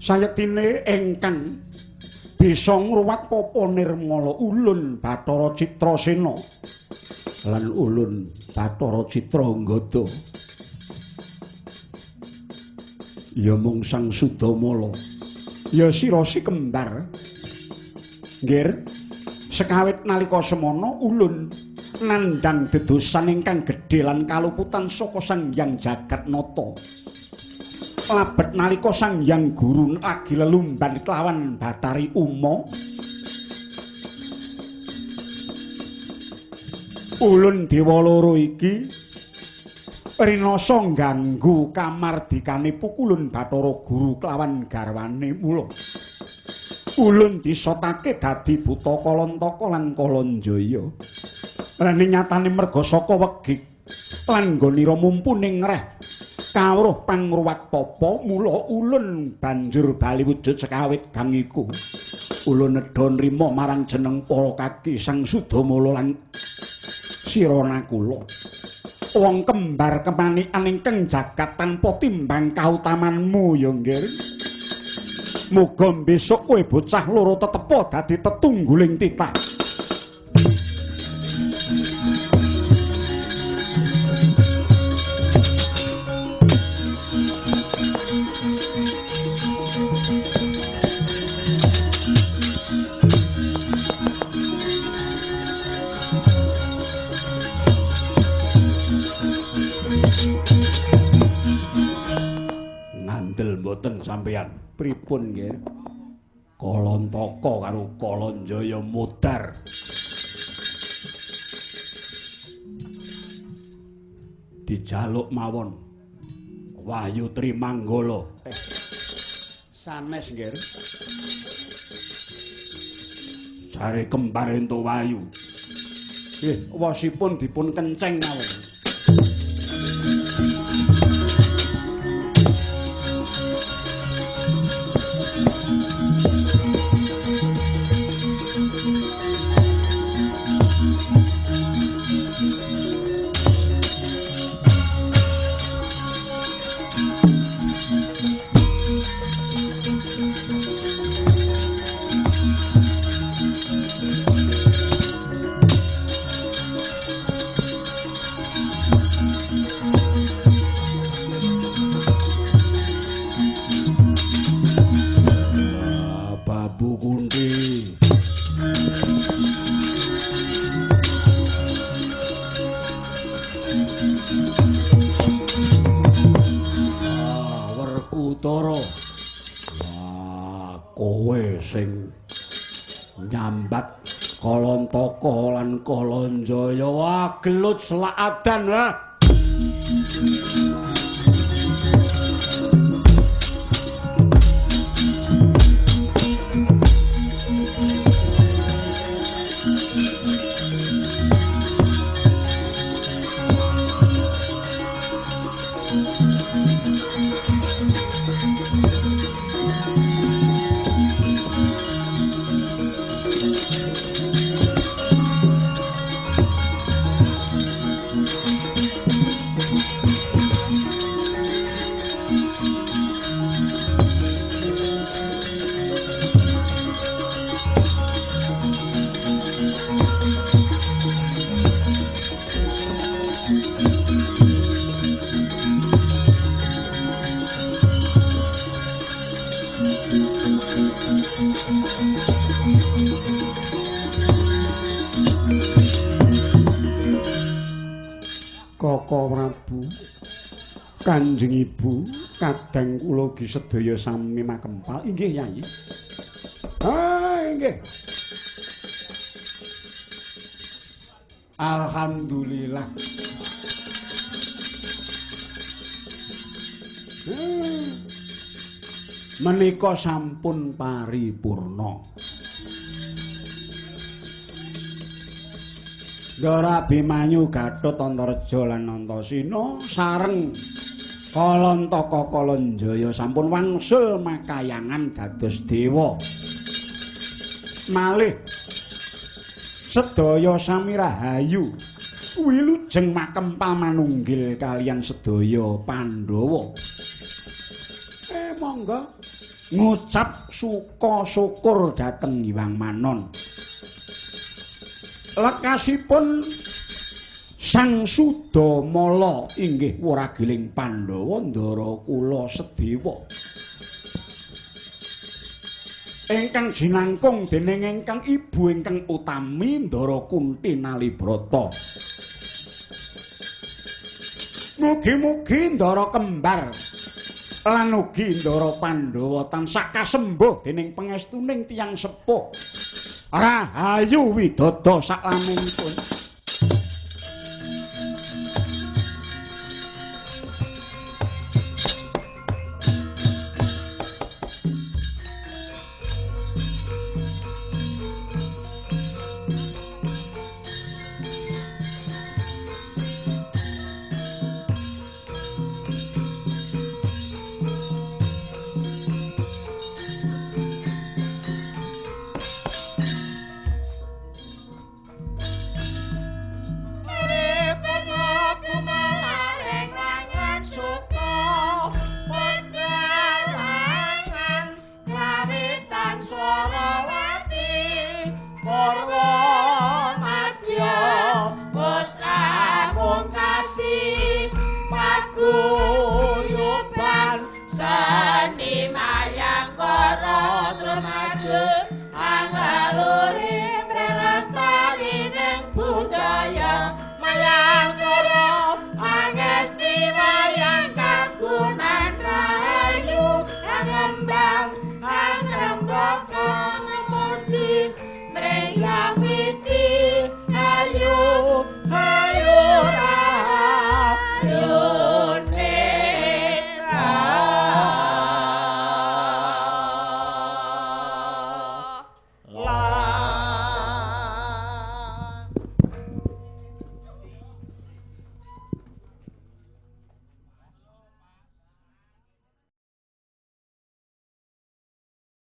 Sayektine ingkang bisa ngruwat papa nirmala ulun Bathara Citrasena lan ulun Bathara Citranggada. Ya mung Sang Sudamala. Ya sira si kembar. Nggir, sekawit nalika semana ulun nandhang dedosan ingkang gedhe lan kaluputan saka Sang Hyang Jagatnata. Labet nalika Sang Hyang Guru lagi lelumban kelawan Bathari Uma, ulun dewa loro iki rinasa ngganggu kamardikane pukulun Bathara Guru kelawan garwane. Mula ulun disotake dadi buta Kalantaka lan Kalanjaya. Lan nyatane merga saka wegik lan nggonira mumpuning ngreh kawruh pangruwat papa, mula ulun banjur bali wujud sekawit gang iku. Ulun nedha nrima marang jeneng para kaki Sang Sudamala lan sira Nakula. Wong kembar kemanikan ingkang jagat tanpa timbang kautamanmu ya nggir. Muga besok kowe bocah loro tetepa dadi tetungguling titah. Ngandel mboten sampeyan? Pripun nggih? Kalantaka karo Kalanjaya mudhar. Dijaluk mawon Wahyu Trimanggala. Sanes nggih. Jare kembar entuk wahyu. Nggih, wosipun dipun kenceng mawon. Sing nyambat Kalantaka lan Kalanjaya. Wah, gelut selak adan, ha. Kaka Prabu, Kanjeng Ibu, kadang kula ugi sedaya sami makempal. Inggih, Yai. Ah, inggih. Alhamdulillah. Menika sampun paripurna. Ndara Abimanyu Gatot Antareja lan Antasena sareng Kalantaka Kalanjaya sampun wangsul makayangan dados dewa. Malih sedaya sami rahayu Wilujeng makempal manunggil kaliyan sedaya Pandhawa. Monggo ngucap suka syukur dhateng Hyang Manon. Lekasipun Sang Sudamala inggih wragiling Pandhawa ndara kula Sedewa. Ingkang jinangkung dening ingkang ibu ingkang utami Ndara Kunti Nalibrata. Mugi-mugi ndara kembar lan ugi ndara Pandhawa tansah kasembuh dening pangestuning tiyang sepuh. Rahayu widodo saklaminipun.